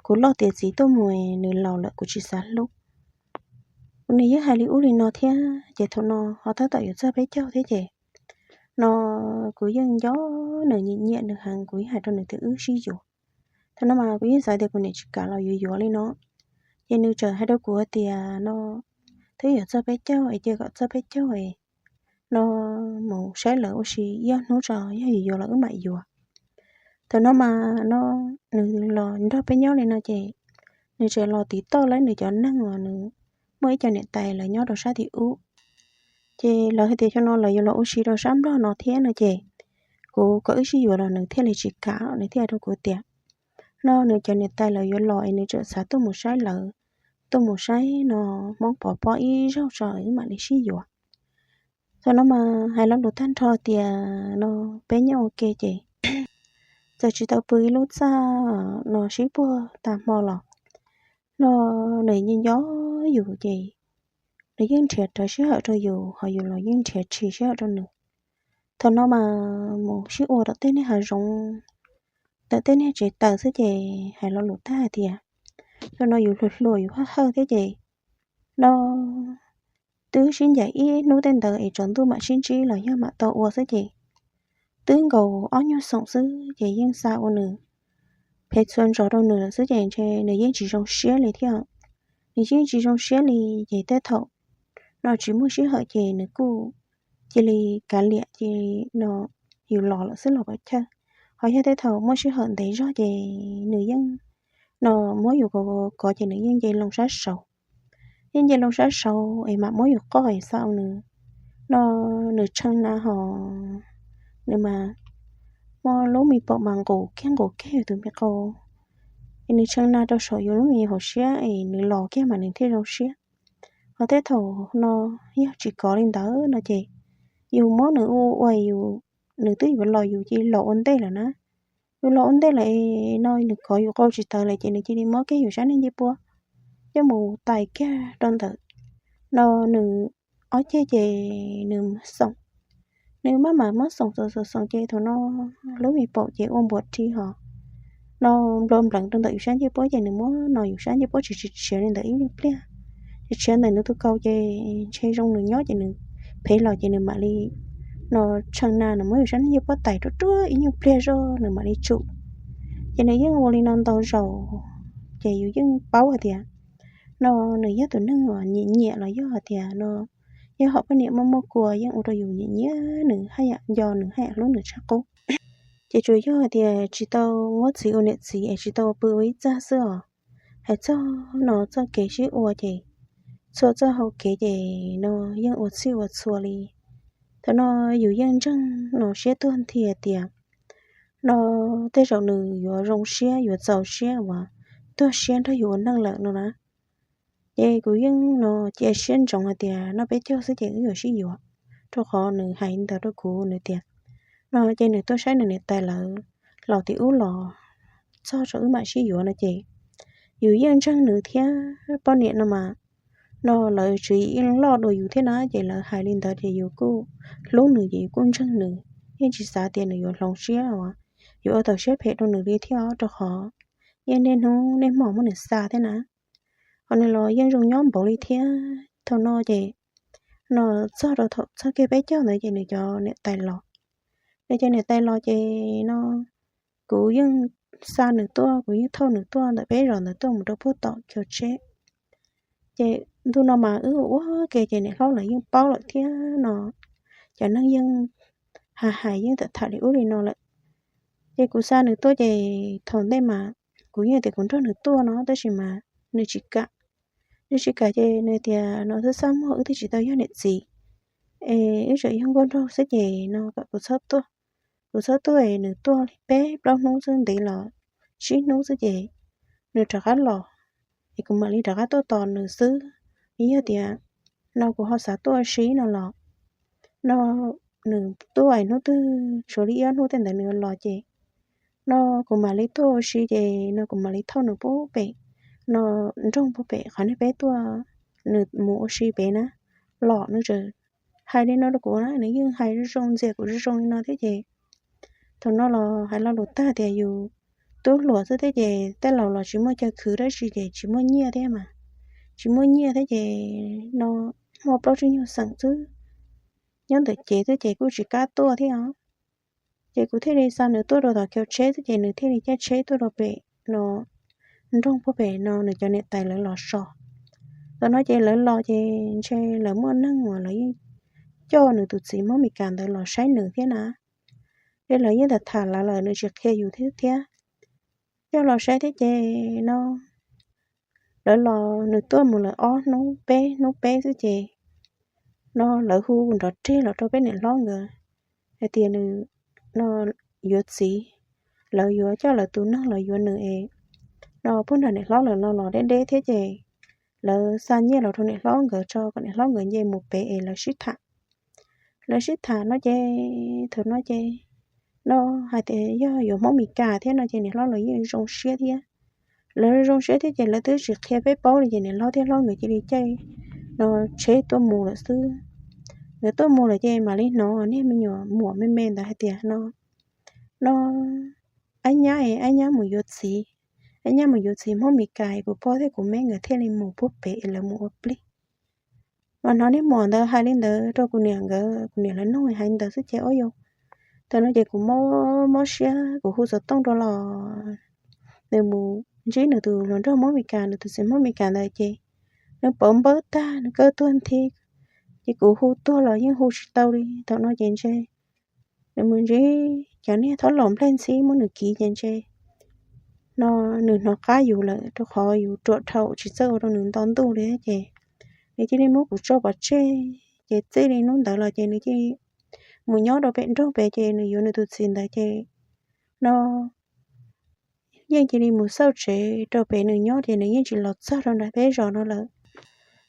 kuv loj tiav txiv tuaj mus nws laus lawm kuv tsis xav hlub. Kuv niam yeej hais li ub li no thiab ces thaum no ho tab tom yuav txog peb caug thiab ces no kuv yeej nco nws, nyiam nyiam nws heev, kuv yeej hais rau nws tias wb sib yuav. Thaum no mas kuv yeej xav tias kuv niam tsis kam los yuav yuav li no, ces nws txawm hais rau kuv tias no twb yuav txog peb caug es cia kom txog peb caug es no mus saib lawv ua si ib ob hnub tso, yog yuav yuav los wb mam yuav. Thaum no mas no nws los nrog peb nyob li no ces nws tseem los tiv toj lawv nws cov neeg uas nws muaj ib co niam tais lawv nyob rau sab tim ub. Ces lawv hais tias xyoo no lawv yuav los ua si rau sab Nplog no thiab no ces kuv kom wb sib yuav los nws thiaj li tsis kam, nws thiaj hais rau kuv tias no nws cov niam tais lawv yuav los es nws tseem xav tuaj mus saib lawv, tuaj mus saib no Hmoob Pov pob ib zaug tso wb mam li sib yuav. Thaum no mas hais lo lus tag nrho tias no peb nyob ua ke ces txawm tsis tau pw ib lub txaj no sib puag tag hmo los no nws yeej nco yus ces nws yeej nrhiav rawv sij hawm rau yus, ho yus los yeej nrhiav tshis sij hawm rau nws. Thaum no mas mus sib ua rau tej niag hav zoov, ntawm tej niag tsev taws xwb ces hais lo lus tag hais tias thaum no yus hluas hluas yus haj hawj thiab ces no twb sib ncaim ib hnub tej ntawd es tsaus ntuj mam sib ntsib los yog mam tau ua xwb ces twb nkaus ob nyuag xoom xwb ces yeej xa ua nws phem txhua ntsos rau nws lawm xwb ces ntshe nws yeej tsis zoo siab li thiab. Nws yeej tsis zoo siab li ces tej thaum no tsis muaj sij hawm ces nws kuj cia li kav liam cia li no yus los lawm xwb los pov chawj. Ho yog tej thaum muaj sij hawm ntev zog ces nws yeej no muab yus kov kov ces nws yeej nce loo sab saud. Yeej nce loo sab saud es mam muab yus qoj es xa ua nws no nws tshee na ho nws mas muaj lub me paum mas nqus kiag nqus kiag yus tus me qau es nws tshee na rau saum yus lub me hauv siab es nws los kiag mas nws thiaj zoo siab. Ho tej thaum no yog tsis kov li ntawd no ces yus muab nws ua ua yus, nws twb yuav los yus cia li los ua ntej lawm na. Yus los ua ntej lawm no nws kov yus qau tsis tawv lawm ces nws cia li muab kiag yus sab niag ncej puab coj mus tais kiag rau ntawm no nws ob ceg ces nws xoom nws maj mam muab xoom xoom xoom xoom ces thaum no lub me paum ces ua npuas ri hos no nplua npleev rau ntawm yus sab ncej puab ces nws muab no yus sab ncej puab tsis tsis tshiav li ntawd ib nyuag pliag. Ces tshiav ntawm nws tus kaus ces ntshe zoo nws nyob ces nws phem los ces nws mam li no tshee na nws muab yus sab ncej puab tais ruaj ruaj ib nyuag pliag zoj nws mam li tsum. Ces nws yeej ua li no ntau zaus ces yus yeej paub hais tias no nws yog tus neeg uas nyiam nyiam los yog hais tias no yog hom poj niam muaj muaj kua yeej ua rau yus nyiam nyiam nws haj yam nco nws haj yam hlub nws tshaj qub. Ces tsuas yog hais tias tsis tau muab txiv ua niam txiv es tsis tau pw ua ib txaj xwb os. Hais txog no txoj kev sib ua ces txhua txoj hau kev ces no yeej ua txhij ua txhua li. Thaum no yus yeej ntseeg no siab tuag nthi tias no tej zaum nws yuav zoo siab yuav txaus siab uas tuag siab nrog yus ua neej lawm no na. Ces kuv yeej no cia siab ntsoov hais tias noj peb caug xwb ces wb yuav sib yuav, rau qhov nws hais ntawd rau kuv nws tias no ces nws tuaj saib nws niam tais lawv los tim ub los txog tso wb mam sib yuav no ces yus yeej ntseeg nws thiab poj niam no mas no lawv tswv yim yeej loj dua yus thiab na ces lawv hais li ntawd ces yus kuj hlub nws ces yus kuj ntseeg nws, yeej tsis xav tias nws yuav hloov siab uas yuav ua tau siab phem rau nws li thiab rau qhov yeej niaj hnub niaj hmo muab nws xa thiab na. Ho nws los yeej zoo nyob npaum li thiab. Thaum no ces no txog rau thaum txog kiag peb caug ntawd ces nws cov niam tais los, nws cov niam tais los ces no kuv yeej xa nws tuaj, kuv yeej thauj nws tuaj ntawm peb zos ntawd tuaj mus rau puag tom chaw tsheb. Ces ntu no mas wb ua ke ces niam hlob lawv yeej paub lawm thiab no cov neeg yeej hais hais yeej tham tham li ub li no lawm. Ces kuv xa nws tuaj ces thaum ntej mas kuv yeej tias kuv nrog nws tuaj no tab sis mas nws tsis kam. Nws tsis kam ces nws tias no xwb xaj muag wb twb tsis tau yog niam txiv es wb tseem yog nkauj nraug xwb ces no kom kuv txhob tuaj. Kuv txhob tuaj es nws tuaj li peb plaub hnub xwb ntev los tsib hnub xwb ces nws rov qab los es kuv mam li rov qab tuaj tos nws xwb. Yog tias no kuv ho xav tuaj ua si no los no nws tuaj es hnub twg tshuav li ib ob hnub tej ntawd nws los ces no kuv mam li tuaj ua si ces no kuv mam li thauj nws puag pem no nroog puag pem qhov niag peb tuaj, nws mus ua si pem na. Los nws tseem hais li no rau kuv na, nws yeej hais zoo zoo ntxias kuv zoo zoo li no thiab ces thaum no los hais lo lus tag tias yus tub hluas xwb thiab ces tej laus los tsis muaj chaw khwv dab tsi ces tsis muaj nyiaj thiab mas, tsis muaj nyiaj thiab ces no muaj plaub tsib nyuag xeem xwb nyob ntawm cev xwb ces kuj tsis kam tuaj thiab os. Ces kuv thiaj li xa nws tuaj rau tom chaw tsheb xwb ces nws thiaj li caij tsheb tuaj rau pem no nroog puag pem no nws cov niam tais lawv los so. Thaum no ces lawv los ces ntshe lawv muaj neeg uas lawv yeej coj nws tus txiv Hmoob Mes Kas ntawd los saib nws thiab na. Ces lawv yeej tham tham lawv lawm nws tsis qhia yus thiab thiab. Coj los saib thiab ces no lawv los nws tuaj mus lawm ob hnub peb hnub peb xwb ces no lawv hu nrov reg los rau peb niam hlob nkawd hais tias nws no yuav txiv, lawv yuav coj lawv tus neeg los yuav nws es no puag nram niam hlob lawv no los deb deb thiab ces lawv xa nyiaj los rau niam hlob nkawd tso kom niam hlob nkawd nce mus pem es lawv sib tham. Lawv sib tham no ces thaum no ces no hais tias yog yuav Hmoob Mes Kas thiab no ces niam hlob lawv yeej zoo siab thiab. Lawv zoo siab thiab ces lawv twb tsis qhia peb paub li ces niam hlob thiab hlob nkawd cia li caij no tsheb tuaj mus lawm xwb. Nkawd tuaj mus lawm ces mam li hnov niag me nyuam muam me me ntawd hais tias no no ab nyab es ab nyab mus yuav txiv, ab nyab mus yuav txiv Hmoob Mes Kas es kuv pog thiab kuv me nkawd thiaj li mus puag pem es lawv mus ua plig. Mas hnov niag muam ntawd hais li ntawd rau kuv niam nkawd, kuv niam lawv nug hais ntawd xwb ces ua yus. Thaum no ces kuv mob mob siab kuv hu xov tooj rau los nws mus ntsib nws tus hluas nraug Hmoob Mes Kas, nws tus txiv Hmoob Mes Kas ntawd ces nws pauv npawb tag nws kaw tuag nthi. Ces kuv hu tuag los yeej hu tsis tau li. Thaum no ces ntshe nws mus ntsib cov niag thaub laus nplej ntxhib muab nws kiv ces ntshe no nws hnov qab yus lawm rau qhov yus ruam dhau tsis txawj ua rau nws nto ntuj li ces nws cia li muab kuv tso pov tseg. Ces txij li hnub ntawd los ces nws cia li mus nyob rau pem nroog pem ces nws yuav nws tus txiv ntawd ces no yeej cia li mus xauj tsev rau pem nws nyob ces nws yeej tsis los txog rau nram peb zos no lawm.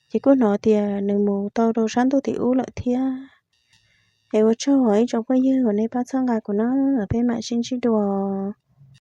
Ces kuj hnov tias nws mus tau rau sab ntuj tim ub lawm thiab. Es ua tsaug ib tsoom phooj ywg uas nej pab txhawb nqa kuv na, peb mam sib ntsib dua.